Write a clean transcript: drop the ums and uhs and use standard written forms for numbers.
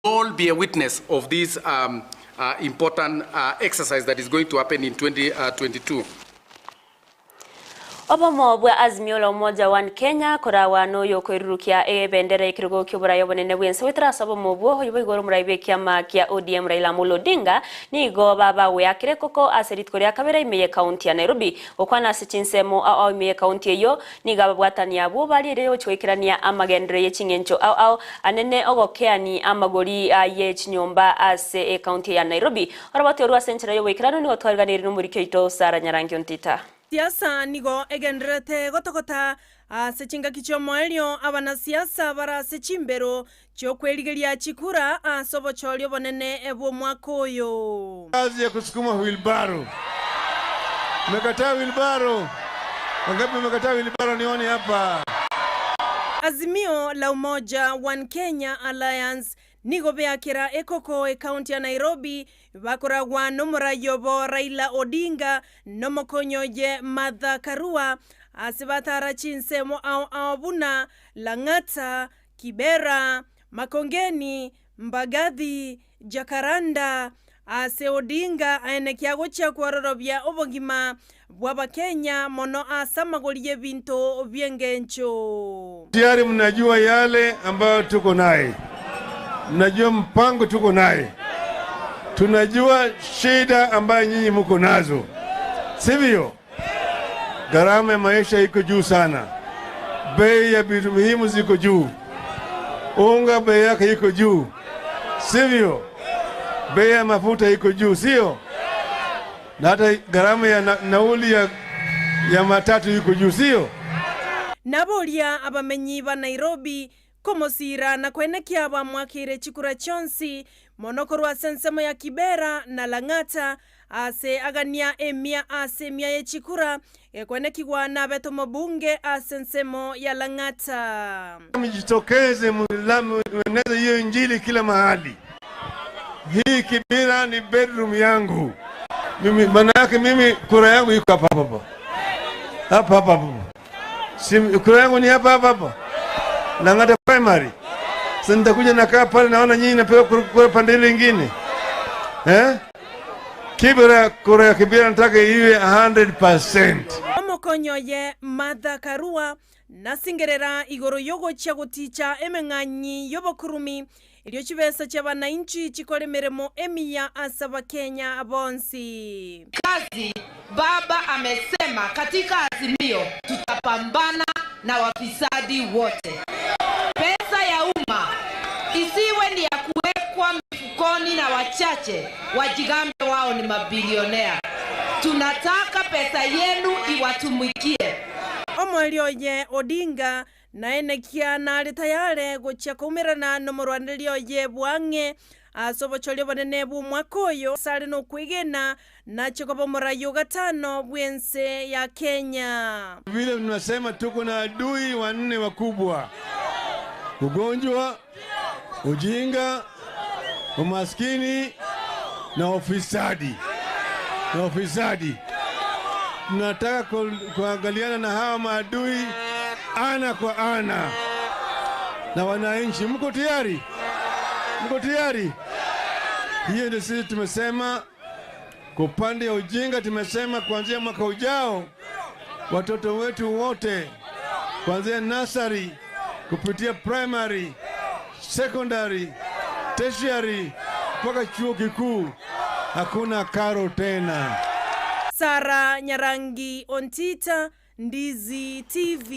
All be a witness of this important exercise that is going to happen in 2022. Obomo bwa Azimio la Umoja One Kenya koragwa noyo okoirurukia ebendera y'ekerogo ki'oborai obonene bw'ense goetera ase obomo obwo oyo boigo ore omorai bw'ekiama kia ODM Raila Amolo Odinga nigo babagoeakire koko ase rituko ria kabere ime y'ekaunti ya Nairobi gokwana ase chinsemo ao ao ime y'ekaunti eyio Nigo ababwatani abwo bariire gochia goikerania amagenderero ye ching'encho ao ao anene ogokeani amagori ye chinyomba ase ecounty ya Nairobi. Oroboti orwo ase enchera y'oboikeranu nigo twariganeirie nomoriki oito Sarah Nyarangi Ontita. Siasa nigo egendererete gotogota ase chingaki chi'omoerio, abanasiasa bare ase chimbero chi'okwerigeria chikura ase obochori obonene bw'omwaka oyo. Kazi ya kusukuma wheelbarrow. Mmekataa wheelbarrow? Wangapi wamekataa wheelbarrow nione hapa? Azimio la Umoja One Kenya Alliance nigo beakera ekoko ekaunti ya Nairobi bakoragwa nomorai obo Raila Odinga nomokonyi oye Martha Karua ase batara chinsemo ao ao buna Lang'ata, Kibera, Makongeni, Mbagathi, Jacaranda, ase Odinga aenekia gochia kwororobia obogima bw'Abakenya mono ase amagori y'ebinto bi'engencho. Tayari mnajua yale ambayo tuko naye, mnajua mpango tuko naye, tunajua shida ambayo nyinyi mko nazo, sivyo? Gharama ya maisha iko juu sana, bei ya vitu muhimu ziko juu, unga bei yake iko juu, sivyo? Bei ya mafuta iko juu, sio? Na hata gharama ya na, nauli ya, ya matatu iko juu, sio? Naboria abamenyi ba Nairobi Komosiira na koenekia bamwakeire chikura chionsi, mono korwa ase ensemo ya Kibera na Lang'ata, aase agania emia ase emia ye chikura, gekoenekigwa nabete omobunge ase ensemo ya Lang'ata. Mjitokeze mueneze hiyo injili kila mahali. Hii Kibera ni bedroom yangu mimi, maana yake mimi kura yangu iko hapa hapa hapa hapa hapa, si kura yangu ni hapa hapa hapa Lang'ata primary. Sasa nitakuja nakaa pale, naona nyinyi napewa kura pande ile ingine eh? Kibera, kura ya Kibera nataka iwe 100%. Omokonyi oye Martha Karua nasingerera igoro y'ogochia goticha emeng'anyi y'obokurumi Erio chibesa chi'abanainchi chikore emeremo emiya ase Abakenya bonsi. Kazi baba amesema katika Azimio tutapambana na wafisadi wote. Pesa ya umma isiwe ni ya kuwekwa mifukoni na wachache wajigambe wao ni mabilionea. Tunataka pesa yenu iwatumikie. Omoerio oye Odinga Naenekia nare tayare gochia koumerana nomorwanereria oye bwang'e ase obochori obonene bw'omwaka oyo asare nokwegena nachie koba omorai o gatano bw'ense ya Kenya. Vile tunasema tuko na adui wanne wakubwa: ugonjwa, ujinga, umaskini na ufisadi. Na ufisadi. Tunataka kuangaliana na hawa maadui ana kwa ana na wananchi. Mko tayari? Mko tayari? Hiyo ndio sisi tumesema. Kwa upande ya ujinga tumesema kuanzia mwaka ujao watoto wetu wote kuanzia nursery kupitia primary, secondary, tertiary mpaka chuo kikuu hakuna karo tena. Sarah Nyarangi Ontita, Ndizi TV.